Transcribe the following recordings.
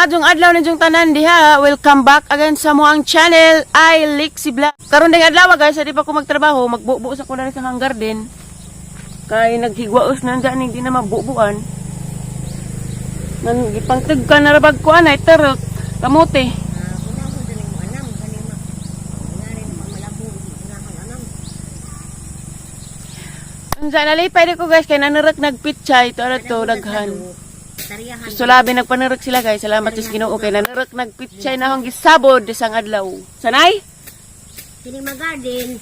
Maadjong adlaw ninyong tanan diha. Welcome back again sa moang channel, I Lixie Vlog. Karon ding adlaw, guys, di pa ko magtrabaho, magbubo sa ko diri sa hang garden. Kay naghigwaos na dyan, hindi na mabubuan. Nan gipangtagka na rabag ko anay tarok kamote. Unahon din mo anam kani ma. Ngari na pamalabo unahon anam. Unsa na lipay di ko, guys, kay nanurak nagpitchay to ano to daghan. Tariyahan. Sulabi nagpanurak sila, guys. Salamat sa Ginoo kay nanurak nagpitchay na akong gisabod isang adlaw. Sanay? Kini ma garden.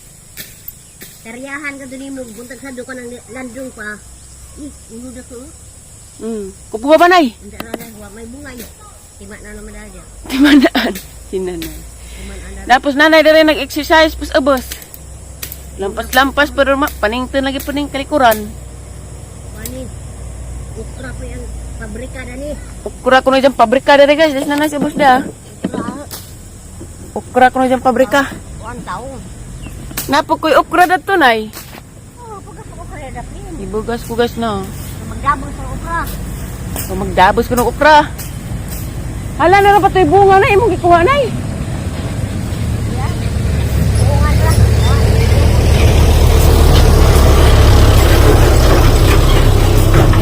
Tariyahan ka dun mo buntag sa ka ng landong pa. Ih, ulo na ko. Kupuha ba nay? Unsa na na wa may bungay. Tima na naman dali. Timanaan. Sinanay. Kuman ana. Tapos nanay dere nag-exercise pas abos. Lampas-lampas pero ma panington lagi paning kalikuran. Wani. Ukra pa yung pabrika dani. Ukra ko na dyan pabrika dere, guys. Des nanay sa abos da. Ukra. Ukra ko na dyan pabrika. Kuan taong. Napo ko'y ukra dato nay. Oh, pagka ukra dapin. Ibugas ko, guys, no. Magdabos sa ukra. So magdabos ko ng ukra. Hala na ra pa to'y bunga na imong gikuha nay. Bunga ra.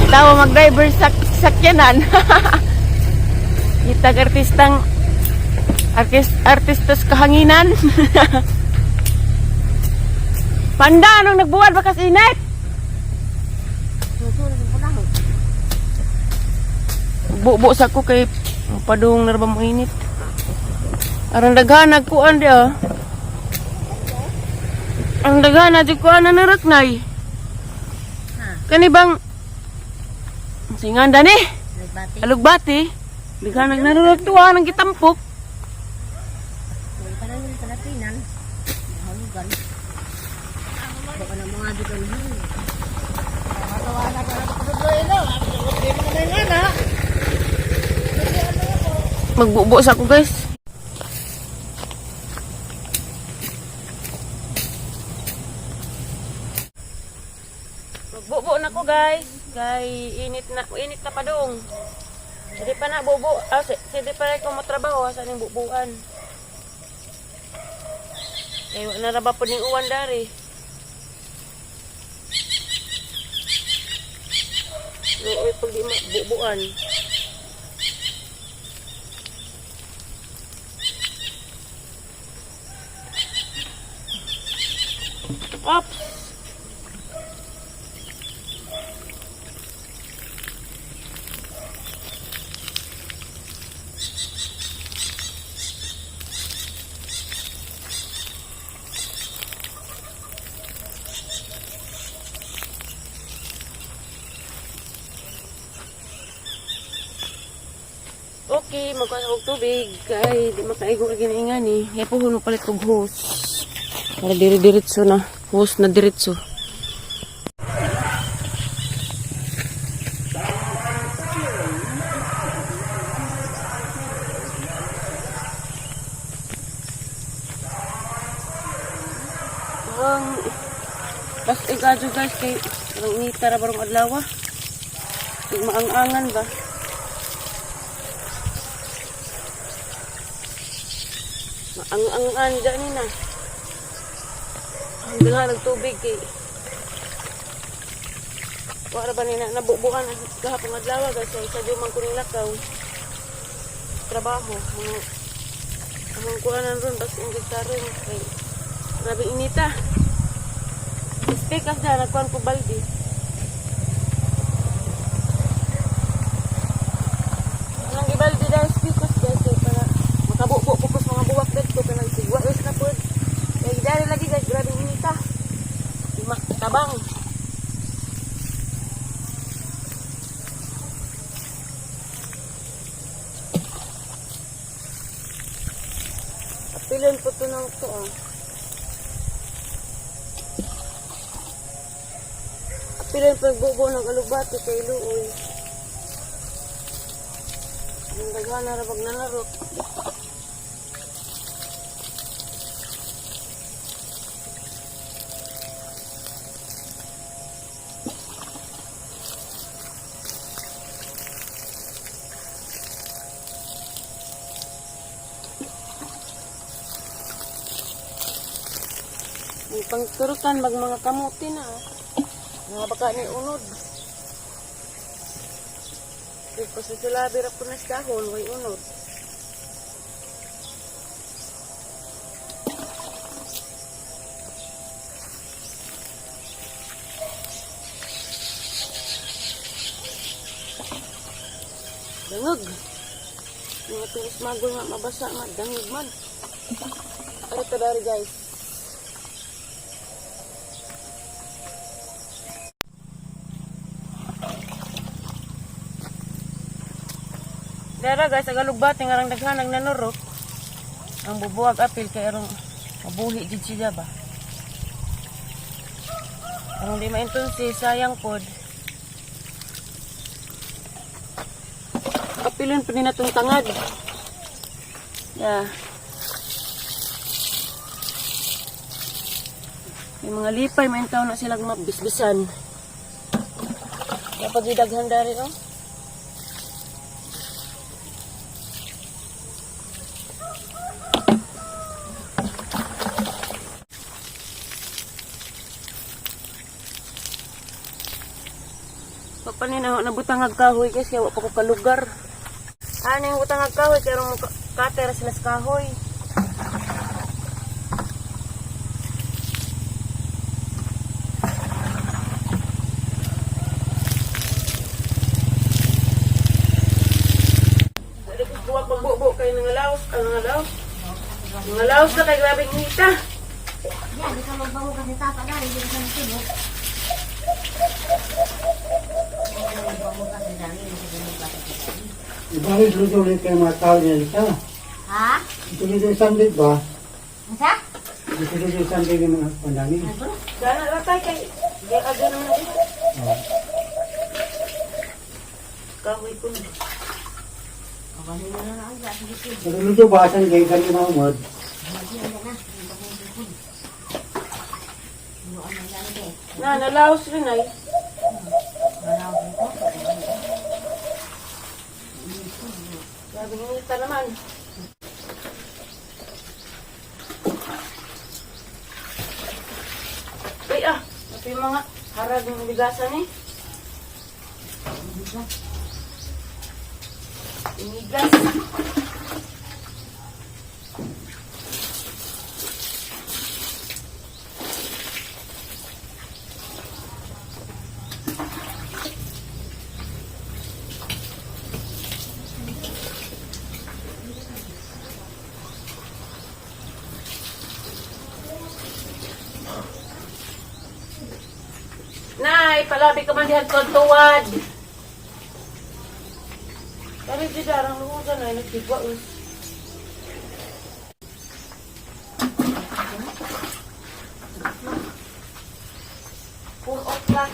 Tawa mag-driver sa sakyanan. Kitag artistang artistas kahanginan. Panda, anong nagbuwad ba kasi init? Susunod ko na. Bubo sa ko kay padung na ba mo init. Aron daghan nagkuan di ah. Ang daghan na di kuan na naraknay. Ha, Kani bang singan dani? nagbati. Alugbati. Daghan nagnanurak tuwa nang gitampok. May panangil sa latinan. Halugan. Baka na mga dito na. Magbubo sa ko, guys. Magbubo na ko, guys. Kay init na padung. Hindi pa na bubo. Ah, sige pa rin ko motrabaho sa ning bubuan. Kay wa na ra ba po ning uwan dari. Luoy pag di mabubuan. Ops! Okay, magkuha og tubig kay di makaigo kay ginaingan ni. Kaya puhon mo palit og hose. Para dire-diretso na. Hose na diretso. Ang bas igadyo, guys, kay parang inita ra barong adlaw. Kay maang-angan ba. Maang-angan dyan ni na. Ang dala ng tubig kay wala ba nina nabubuan ang gahapon adlaw, guys, kay sa man kuning lakaw. Trabaho mga among kuanan ron bas ang karon kay grabe inita. Speak as na nagkuan ko baldi. Anong gibaldi dahil speakers, guys, kay para makabubo po ko sa mga buwak dadto kanang sigwa wis na pod. Kay dali lagi, guys, grabe inita. Di tabang. Apilon po to ng to ah. Apilon pagbubo ng alugbati kay Luoy. Ang daghan na rabag nanarok. Ipangturukan mag mga kamuti na. Mga baka ni unod. Di pa sa sulabi ra po na sa dahon, way unod. Dangog. Mga tulis magol nga mabasa nga dangog man. Ari ta dari, guys. Dara guys, ang alugbati nga rang daghan ang nanurok. Ang bubuwag apil kay arong mabuhi gid siya ba. Ang di maintunsi sayang pod. Kapilon pa ni natong tangad. Yeah. May mga lipay, may taon na silang mabisbisan. Kapag idaghan dari, oh. Papaninaw na butang kahoy kasi wa pa ko kalugar. Ano yung butang kahoy kay mo kater sila sa kahoy. Dali ko buwag magbubo kay nangalaos, ang nangalaos. Nangalaos na kay grabe ngita. Yan, di ka magbango kasi tapa na, hindi ka magtibok. Magbango kasi dami, hindi ka magbango kasi dami. Iba rin tuloy kayo mga tao niya dito. Ha? Tuloy yung Sunday ba? Masa? Tuloy yung Sunday ng mga pandami. Ano? Gana ra tay kay di aga naman ako. Oh. Kahoy ko na. Kawanin na lang ang gas, sige. Tuloy ba Sunday ganito mga umod? Hindi na na. Ano ang nangyari eh? Na nalaos rin ay. Wala akong ko. Grabe ngita naman. Ay ah, ito yung mga harag ng bigasan eh. Inigas. Nay, palabi ka man diha tuwad. Pero di darang luhugan ay nagtigwa us. 4 o'clock.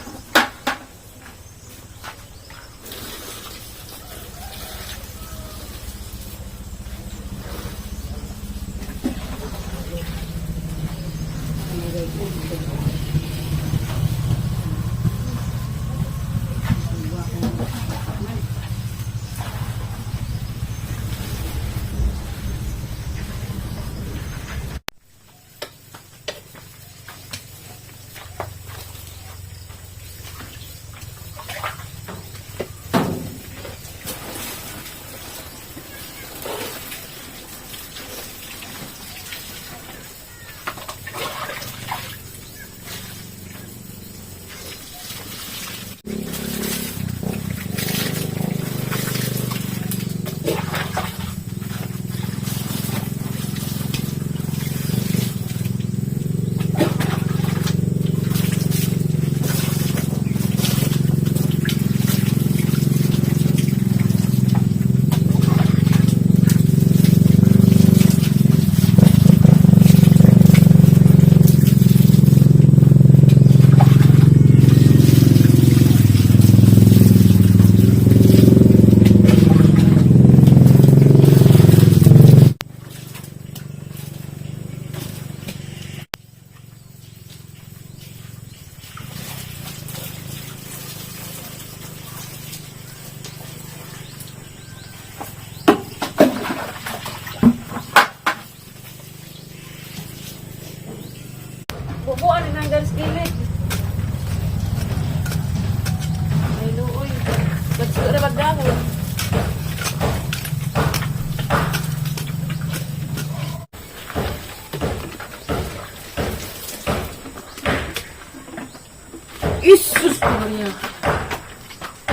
Isus Maria.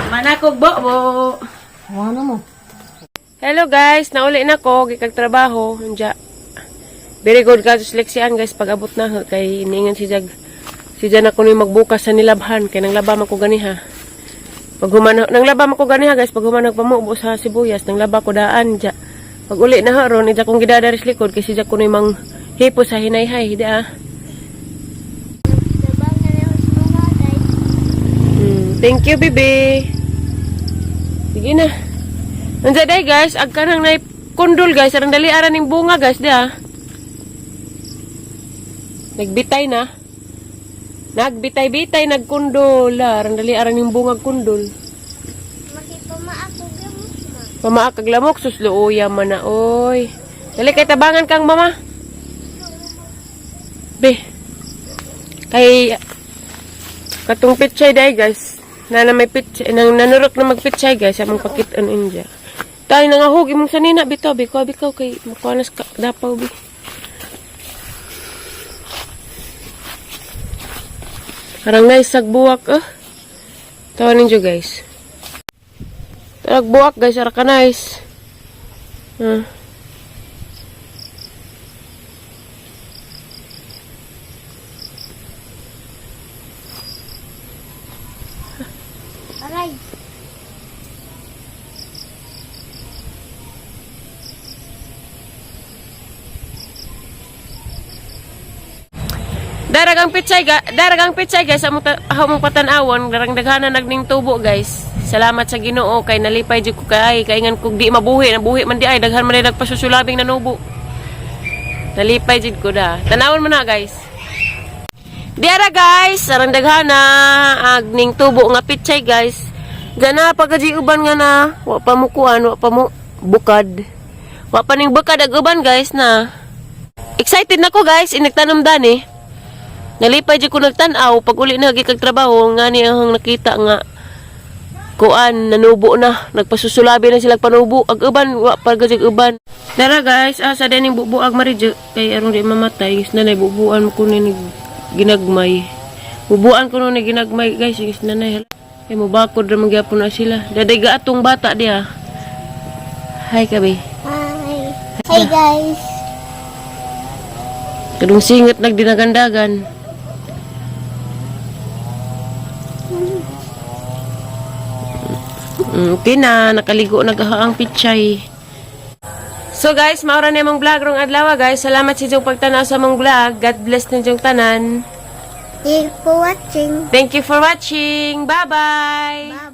Manakog bobo. Ano mo? Hello guys, nauli na ko gikag trabaho unja. Very good ka sa leksian guys pag abot na ho, kay iningan si Jag. Si Jan ako ni magbukas sa nilabhan kay nang laba man ko ganiha. Pag human nang laba man ko ganiha guys, pag human nagpamubo sa sibuyas, nang laba ko daan ja. Pag uli na ho ron, ija kong gidadaris likod kay si Jag ko ni mang hipo sa hinayhay, di ah. Thank you, baby. Sige na. Nandiyan day guys, ag kanang nay kundol guys, arang dali aran ning bunga guys, di ah. Nagbitay na. Nagbitay-bitay nagkundol, ah. Arang dali aran ning bunga kundol. Makipamaako gamot ma. Pamaak kag lamok susluoya man na oy. Dali kay tabangan kang mama. Be. Kay katong pichay day guys. Na na may pichay nang nanurok na magpichay guys among pakit-on inja. Tayo nangahog imong sanina bitaw bikaw bikaw kay makuha na sa dapaw bi. Parang naisag buwak eh. Tawa ninyo guys. Tarag buwak guys, ara ka nice. Ah. Aray. Daragang pichay ga, daragang pichay guys, among among patan-awon, darang daghana nagning tubo guys. Salamat sa Ginoo kay nalipay jud ko kay kaingan kog di mabuhi, nabuhi man di ay daghan man di nagpasusulabing nanubo. Nalipay jud ko da. Tanawon mo na guys. Diara guys, sarang daghana agning tubo nga pichay guys. Gana pagkaji uban nga na, wa pa mo kuan, wa pa mo bukad. Wa pa ning bukad ag uban guys na. Excited na ko guys, inagtanom dani. Nalipay jud ko nagtan-aw pag uli na gikag trabaho nga ni ang nakita nga kuan nanubo na nagpasusulabi na sila panubo ag uban wa pa gud uban. Dara guys, asa din ning bubuag maridyo kay aron di mamatay is nanay bubuan ko ni ginagmay. Bubuan ko ni ginagmay guys is nanay. Kay mobakod ra man gyapon na sila. Daday gaatong bata diha. Hi kabi. Hi. Hi guys. Kadung singat nagdinagandagan. Okay na, nakaligo na ang pichay. So guys, maura na imong vlog rong adlaw guys. Salamat sa inyong pagtanaw sa mong vlog. God bless ninyong tanan. Thank you for watching. Thank you for watching. Bye-bye. Bye.